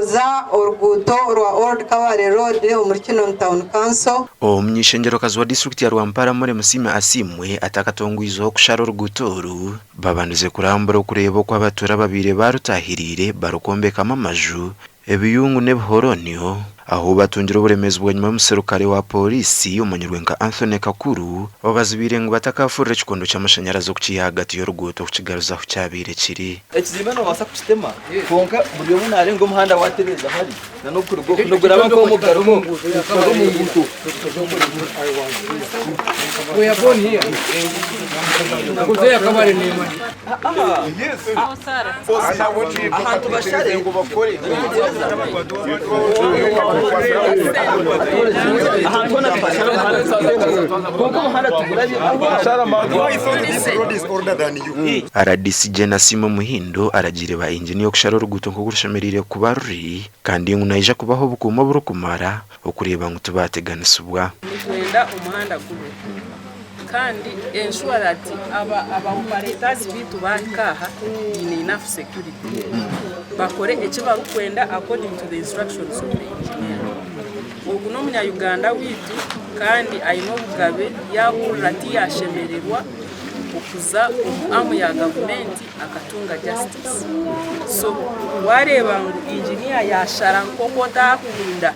Kutongoza oruguuto orwa Old Kabale Road omuri Kinoni Town Council. Omuny'eishengyerokazi wa disiturikiti ya Rwampara, Mary Musiime Asiimwe atakatongwizeho kushara oruguuto oru, babandize kurambura okureeba oku abatuura ababaire barutaahiriire barikwombekamu amaju, ebiyungu n'ebihoronio, ahu batungire oburemeezi bwanyima y'omuserukare wa pooriisi omanyirwe nka Anthony Kakuru obazibiire ngu batakaafurira ekikondo ky'amashanyarazi okukiiha ahagati y'oruguuto kukigaruza ahu kyabaire kiri. Ekizimbe noobaasa kukitema kwonka buri omwe naarenga omuhanda waatereeza hari n'okuruga oku niguraba nk'omugaaro omu nguuto. Ahantu bashare ahantu hoona tibashara omuhanda kwonka omuhanda tigurabye Rdc Jane Asiimwe Muhindo aragiire ba inginiya okushara oruguuto nk'oku rushemereire kuba ruri kandi ngu naija kubaha obukuumi oburikumara okureeba ngu tibaateganisibwa. Nitwenda omuhanda gube kandi ensure that aba aba operators baitu bahika aha baine enough security bakore eki barikwenda according to the instructions of the engineer. Ogu n'omunya Uganda waitu kandi aine obugabe yahurira tiyashemererwa okuza omu arm ya gavumenti akatunga justice. So wareeba ngu engineer yashara nk'oku otakunda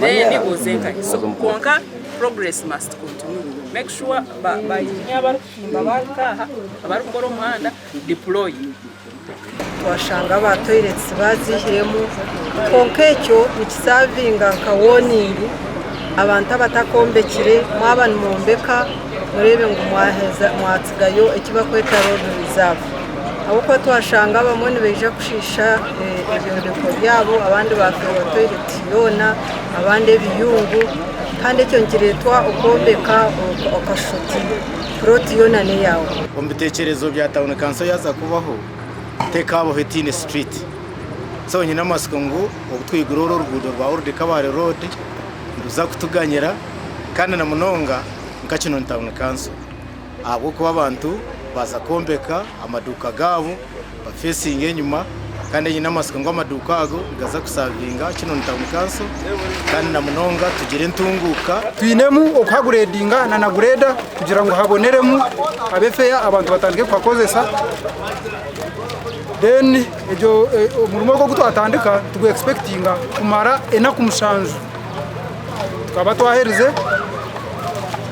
then oze nkahi. So kwonka progress must continue. Make sure ba ba engineer abarikuhimba bahika aha abarikukora omuhanda deploy. Twashanga ba toilets baziihiremu kwonka ekyo nikisavinga nka warning abantu abatakombekire mwaba nimwombeka mureebe ngu mwaheza mwatsigayo eki barikweta road reserve ahabw'okuba twashanga abamwe nibaija kushiisha ebyombeko byabo abandi bafeerwa toilet yoona abandi ebiyungu kandi ekyo nikireetwa okwombeka okashusha oti plot yoona n'eyaawe. Omu biteekyerezo bya tauni kanso yaaza kubaho tekabaho etaine street. So nyine amatsiko ngu obu twigura oru oruguudo rwa Old Kabale Road niruza kutuganyira kandi na munonga nka Kinoni Town Council ahabw'okuba abantu baaza kwombeka amaduuka gaabo bafesinge enyima kandi nyine amatsiko ngu amaduuka ago nigaza kusavinga Kinoni Town Council kandi na munonga tugire entunguuka. Twinemu okuhaguredinga na na gureda kugira ngu haboneremu habe feya abantu batandike kuhakozesa then egyo omurimo ogu ogutwatandika nitugu expectinga kumara enaku mushanju tukaba twaherize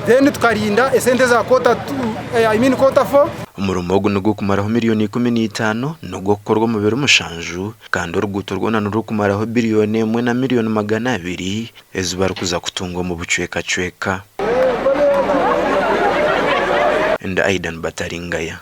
then tukarinda esente za quarter two I mean quarter four. Omurimo ogu nigw'okumaraho miriyoni 15 n'ogw'okukorwa omu biro mushanju kandi oruguuto rwona nirurikumaraho biriyoni emwe na miriyoni 200 ezi barikuza kutunga omu bucwekacweka. Ndi Aidan Bataringaya.